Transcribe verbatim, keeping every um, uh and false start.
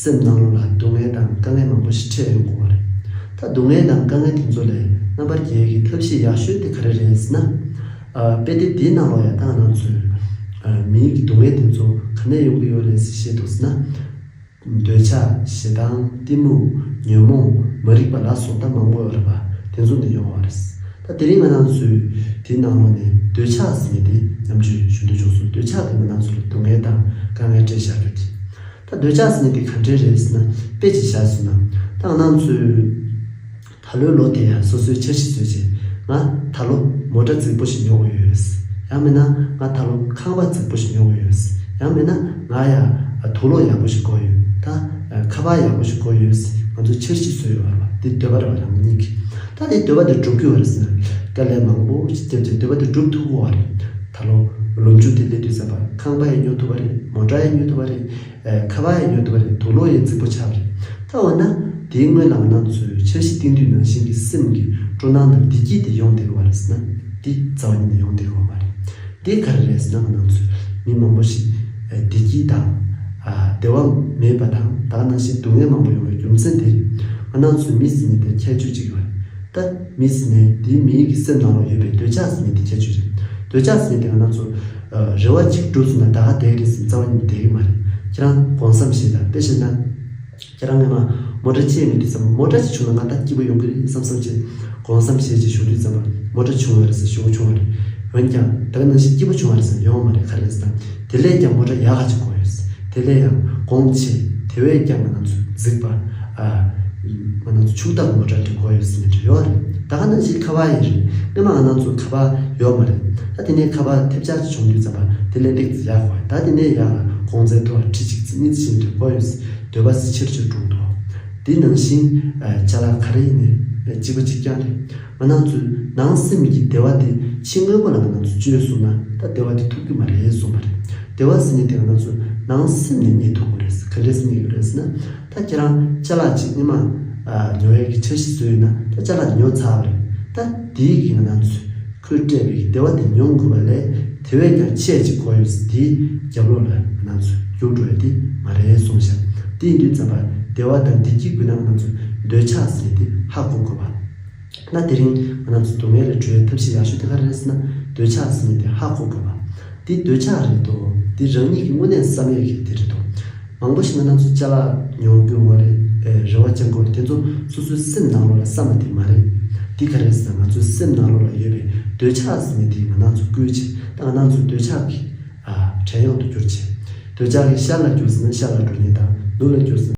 སེམས་ནང་ལོགས་ལ་སྡུག་བསྔལ་དང་དཀའ་ངལ་མང་པོ་ཞིག་འཕྲད་ཡོང་གི་ཡོད་རེད། ད་སྡུག་བསྔལ་དང་དཀའ་ངལ་དེ་ཚོ་ལས་རྣམ་པར་རྒྱལ་བའི་ཐབས་ཤེས་ཡག་ཤོས་དེ་ག་རེ་རེད་ཟེར་ན། ཨ། དཔེ་དེབ་དེའི་ནང་ལོགས་ཡང་ད་ང་རང་ཚོའི་ཨ། མིའི་གི་སྡུག་བསྔལ་དེ་ཚོ་ག་ནས་ཡོང་གི་ཡོད་རེད་ཟེར་བཤད་འདུག་ཟེར་ན། འདོད་ཆགས། ཞེ་སྡང་། གཏི་མུག། ཉོན་མོངས། མ་རིག་པ་ལ་སོགས་ད་མང་པོ་ཡོད་རེད་པ། དེ་ཚོ་ནས་ཡོང་བ་རེད། ད་དེ་རིང་ང་རང་ཚོས་དེའི་ནང་ལོགས་ནས་འདོད་ཆགས་ཟེར་མཁན་དེ་མཉམ་སྤྱོད་ཞུ་འདོད་བྱུང་སོང་། འདོད་ཆགས་དེ་ང་རང་ཚོ་ལ་སྡུག་བསྔལ་དང་དཀའ་ངལ་སྤྲད་བཞག་རྒྱུ་དེ། ད་འདོད་ཆགས་ཟེར་མཁན་དེ་ག་འདྲས་རེད་ཟེར་ན། དཔེ་ཅིག་བཞག་ཟེར་ན། ད་ང་རང་ཚོས་ད་ལོའི་ལོ་དེ་ཡང་སོ་སོའི་འཆར་གཞི་བཟོས་བྱས། ང་ད་ལོ་མོ་ཊ་རྫིག་པོ་ཞིག་ཉོ་དགོས་ཡོད། ཡང་མིན་ན་ང་ད་ལོ་ཁང་པ་རྫིག་པོ་ཞིག་ཉོ་དགོས་ཡོད། ཡང་མིན་ན་ང་ཡང་དུག་ལོག་ཡག་པོ་ཞིག་དགོས་ཡོད། ད་ཁ་པར་ཡག་པོ་ཞིག་དགོས་ཡོད། ང་ཚོ་འཆར་གཞི་བཟོས་ཡོད་རེད་པ། དེ་འདོད་པ་རེད་པ། རང་ཉིད་ཀྱི། ད་དེ་འདོད་པ་དེ་འགྲུབ་ཀྱི་ཡོད་རེད་ཟེར་ན། དཀའ་ལས་མང་པོ་ཞིག་བརྒྱབ་བྱས་འདོད་པ་དེ་འགྲུབ་ཐུབ་ཀྱི་ཡོད་རེད། ད་ལོ་ལོ་མཇུག་དེ་སླེབས་དུས་ཙམ་པ་ཁང་པ་ཡང་ཉོ་ཐུབ་པ་རེད། མོ་ཊ་ཡང་ཉོ་ཐུབ་པ་རེད། ཨེ། ཁ་པར་ཡང་ཉོ་ཐུབ་པ་རེད། དུག་ལོག་ཡང་རྫིག་པོ་ཆགས་པ་རེད། ད་འོ་ན་དེའི་སྔོན་ལ་ང་རང་ཚོས་འཆར་གཞི་བཏིང་དུས་ནང་བཞིན་གྱི་སེམས་ཀྱི་སྤྲོ་སྣང་དང་བདེ་སྐྱིད་དེ་ཡོང་བསྡད་ཀྱི་ཡོད་རེད་ཟེར་ན། དེ་རྩ་བ་ཉིད་ནས་ཡོང་བསྡད་ཀྱི་ཡོད་མ་རེད། དེ་ག་རེ་རེད་ཟེར་ན། ང་རང་ཚོས་མི་མང་པོ་ཞིག་ཨེ། བདེ་སྐྱིད་དང་། ཨ། བདེ་བ་མེད་པ་དང་། ད་ག་ནང་བཞིན་སྡུག་བསྔལ་མང་པོ་ཡོང་བའི་རྒྱུ་མཚན་དེ་རེད། ང་རང་ཚོའི་མི་ཟེར་མཁན་དེ་ཁྱད་ཆོས་གཅིག་ཡོད་རེད། ད་མི་ཟེར་མཁན་དེ་མིའི་གི་སེམས་ནང་ལ་ཡོད་པའི་འདོད་ཆགས་ཟེར་མཁན་དེ་ཁྱད་ཆོས་རེད། འདོད་ཆགས་ཟེར་མཁན་དེ་ང་རང་ཚོ་ཨ། རེ་བ་གཅིག་འགྲུབ་སོང་ན་ད་ག་བསྡད་ཀྱི་རེད་ཟེར་རྩ་བ་ཉིད་ནས་བསྡད་ཀྱི་མ་རེད། ཁྱེད་རང་དགོང་མོ་བྱས་དང་། དཔེ་བཤད་ན། ཁྱེད་རང་སྔོན་མ་མོ་ཊ་ཅིག་ཉོ་དུས་ཙམ་པ། མོ་ཊ་ཅིག་བྱུང་ན་ང་ད་སྐྱིད་པོ་ཡོང་གི་རེད་བསམ་བསམ་བྱས། དགོང་མོ་བྱས་བྱས་བཞུགས་དུས་ཙམ་པ། མོ་ཊ་བྱུང་བ་རེད་ཟེར། ཞེ་པོ་བྱུང་བ་རེད། འོན་ཀྱང་ད་ག་ནང་བཞིན་སྐྱིད་པོ་བྱུང་བ་རེད་ཟེར་ཡོང་མ་རེད། ག་རེ་རེད་ཟེར་ན། དེ་ལས་ཀྱང་མོ་ཊ་ཡག་ག་ཅིག་དགོས་ཡོད། དེ་ལས་ཡང་གོང་ཆེ། དེ་བས་ཀྱང་ང་རང་ཚོ་རྫིག་པ། ཨ། ང་རང་ཚོ་ཕྱུག་བདག་མོ་ཊ་དེ་དགོས་ཡོད་ཟེར་མཁན་དེ་ཡོད་རེད། ད་ག་ནང་བཞིན་ཁ་པར་ཡིན་རེད། སྔོན་མ་ང་རང་ཚོ་ཁ་པར་ཡོད་མ་རེད། ད་དེ་ནས་ཁ་པར་ཐེབས་ཆག་ཅིག་བྱུང་དུས་ཙམ་པ་དེ་ལས་ཏོག་ཙམ་ཡག་དགོས། ད་དེ་ནས་ཡག་ལ་གོང་ཚད་མཐོ་བ་ཁྲི་གཅིག་ཙམ་གཉིས་ཙམ་ཞིག་དེ་དགོས་ཡོད་ཟེར་འདོད་པ་ཟེར་ཆེར་ཆེར་འགྲོ་གི་འདུག། དེ་ནང་བཞིན་ཨ། ཅ་ལག་ག་རེ་ཡིན་ནའི་གཅིག་པ་གཅིག་རྐྱང་རེད། ང་རང་ཚོའི་ནང་སེམས་ཀྱི་བདེ་བ་དེ་ཕྱི་དངོས་པོ་ལ་ང་རང་ཚོས་བཅོལ་སོང་ན། ད་བདེ་བ་དེ་ཐོབ་ཀྱི་མ་རེད་གསུངས་པ་རེད། བདེ་བ་ཟེར་མཁན་དེ་ང་རང་ཚོ་ནང་སེམས་ནས་རྙེད་ཐུབ་དགོས་རེད། ག་འདྲས་སེ་རྙེད་དགོས་རེད་ཟེར་ན། ད་ཁྱེད་རང་ཅ་ལག་ཅིག་སྔོན་མ་ཨ། ཉོ་ཡས་ཀྱི་འཆར་གཞི་བཟོས་ཡོད་ན། ད་ཅ་ལག་དེ་ཉོ་ཚར་བ་རེད། ད་དེའི་གི་ང་རང་ཚོས་ཁོས་སྤྲད་པའི་བདེ་བ་དེ་མྱོང་དགོས་པ་ལས། དེ་བས་ཀྱང་ཆེ་ཅིག་དགོས་ཡོད་ཟེར་དེའི་རྒྱབ་ལོགས་ལ་ང་རང་ཚོས་རྒྱུགས་འགྲོ་ཡ་དེ་མ་རེད་གསུངས་ཤག། དེ་ཡིན་དུས་ཙམ་པ་བདེ་བ་དང་བདེ་སྐྱིད་དགོས་ན་ང་རང་ཚོས་འདོད་ཆགས་ཟེར་དེ་ཧ་གོ་དགོས་པ། ད་དེ་རིང་ང་རང་ཚོ་སྡུག་བསྔལ་ལས་གྲོལ་བའི་ཐབས་ཤེས་ཡག་ཤོས་དེ་ག་རེ་རེད་ཟེར་ན། འདོད་ཆགས་ཟེར་མཁན་དེ་ཧ་གོ་དགོས་པ། དེ་འདོད་ཆགས་རེད་དོ། དེ་རང་ཉིད་ཀྱིས་དངོས་གནས་བསམ་ཡས་ཀྱི་དེ་རེད་དོ། མང་པོ་ཞིག་ང་རང་ཚོ་ཅ་ལག་ཉོ་དགོས་པ་རེད། ཨེ། རེ་བ་བཅང་དགོས་རེད། དེ་ཚོ་སོ་སོའི་སེམས་ནང་ལོགས་ལ་བསམ་པ་དེ་མ་རེད། དེ་ག་རེ་རེད་ཟེར་ན། ང་ཚོའི་སེམས་ནང་ལོགས་ལ་ཡོད་པའི་འདོད་ཆགས་ཟེར་མཁན་དེ་ང་རང་ཚོ་བསྐུལ་བྱས། ད་ང་རང་ཚོ་འདོད་ཆགས་ཀྱི་ཨ། བྲན་གཡོག་ཏུ་གྱུར་བྱས། འདོད་ཆགས་ཀྱིས་ཤར་ལ་རྒྱུགས་ཟེར་ན་ཤར་ལ་འགྲོ་མཁན་དང་། ནུབ་ལ་རྒྱུགས་ཟེར་